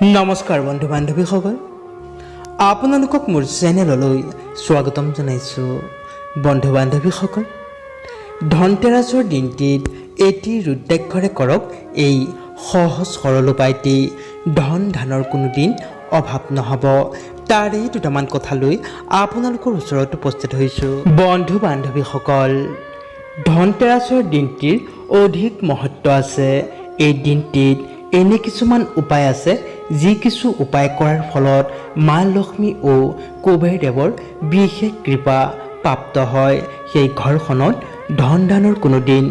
নমস্কাৰ বন্ধু বান্ধৱীসকল, আপোনালোকক মোৰ চেনেললৈ স্বাগতম জনাইছোঁ। বন্ধু বান্ধৱীসকল, ধনতেৰাছৰ দিনটিত এটি ৰুদ্ৰাক্ষৰে কৰক এই সহজ সৰল উপায়টি, ধন ধানৰ কোনো দিন অভাৱ নহ'ব। তাৰেই দুটামান কথা লৈ আপোনালোকৰ ওচৰত উপস্থিত হৈছোঁ। বন্ধু বান্ধৱীসকল, ধনতেৰাছৰ দিনটিৰ অধিক মহত্ব আছে। এই দিনটিত এনে কিছুমান উপায় আছে, যি কিছু উপায় কৰাৰ ফলত মা লক্ষ্মী ও কুবেৰ দেৱৰ বিশেষ কৃপা প্ৰাপ্ত হয়। সেই ঘৰখনত ধন ধানৰ কোনো দিন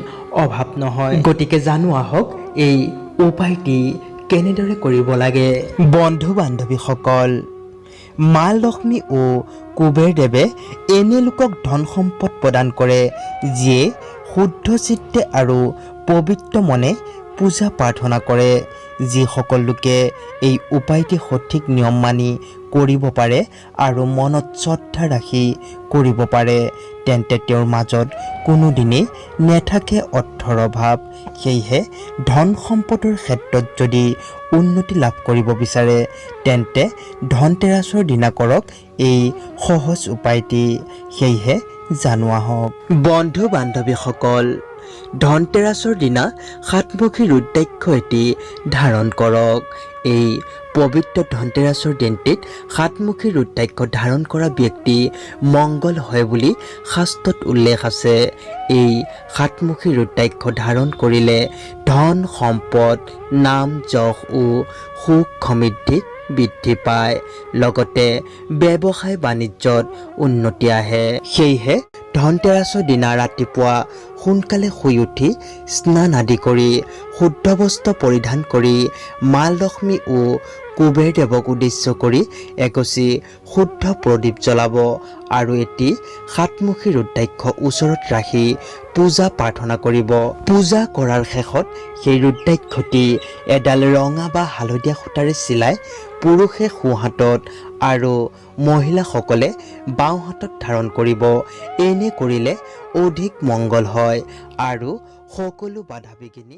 অভাৱ নহয়। গতিকে জানো আহক এই উপায়টি কেনেদৰে কৰিব লাগে। বন্ধু বান্ধৱীসকল, মা লক্ষ্মী ও কুবেৰ দেৱে এনে লোকক ধন সম্পদ প্ৰদান কৰে, যিয়ে শুদ্ধ চিত্তে আৰু পবিত্ৰ মনে পূজা প্ৰাৰ্থনা কৰে। যিসকল লোকে এই উপায়টি সঠিক নিয়ম মানি কৰিব পাৰে আৰু মনত শ্ৰদ্ধা ৰাখি কৰিব পাৰে, তেন্তে তেওঁৰ মাজত কোনোদিনেই নেথাকে অৰ্থৰ অভাৱ। সেয়েহে ধন সম্পদৰ ক্ষেত্ৰত যদি উন্নতি লাভ কৰিব বিচাৰে, তেন্তে ধনতেৰাছৰ দিনা কৰক এই সহজ উপায়টি। সেয়েহে জানো আহক। বন্ধু বান্ধৱীসকল, ধনতেৰাছৰ দিনা সাতমুখী ৰুদ্ৰাক্ষ এটি ধাৰণ কৰক। এই পবিত্ৰ ধনতেৰাছৰ দিনটিত সাতমুখী ৰুদ্ৰাক্ষ ধাৰণ কৰা ব্যক্তি মংগল হয় বুলি শাস্ত্ৰত উল্লেখ আছে। এই সাতমুখী ৰুদ্ৰাক্ষ ধাৰণ কৰিলে ধন সম্পদ, নাম যশ ও সুখ সমৃদ্ধি বৃদ্ধি পায়, লগতে ব্যৱসায় বাণিজ্যত উন্নতি আহে। সেয়েহে ধনতেৰাছৰ দিনা ৰাতিপুৱা সোনকালে শুই উঠি স্নান আদি কৰি শুদ্ধ বস্ত্ৰ পৰিধান কৰি মা লক্ষ্মী ও কুবেৰ দেৱক উদ্দেশ্য কৰি এগছি শুদ্ধ প্ৰদীপ জ্বলাব আৰু এটি সাতমুখী ৰুদ্ৰাক্ষ ওচৰত ৰাখি পূজা প্ৰাৰ্থনা কৰিব। পূজা কৰাৰ শেষত সেই ৰুদ্ৰাক্ষটি এডাল ৰঙা বা হালধীয়া সূতাৰে চিলাই পুৰুষে সোঁ হাতত আৰু মহিলাসকলে বাওঁ হাতত ধাৰণ কৰিব। এনে কৰিলে অধিক মংগল হয় আৰু সকলো বাধা বিঘিনি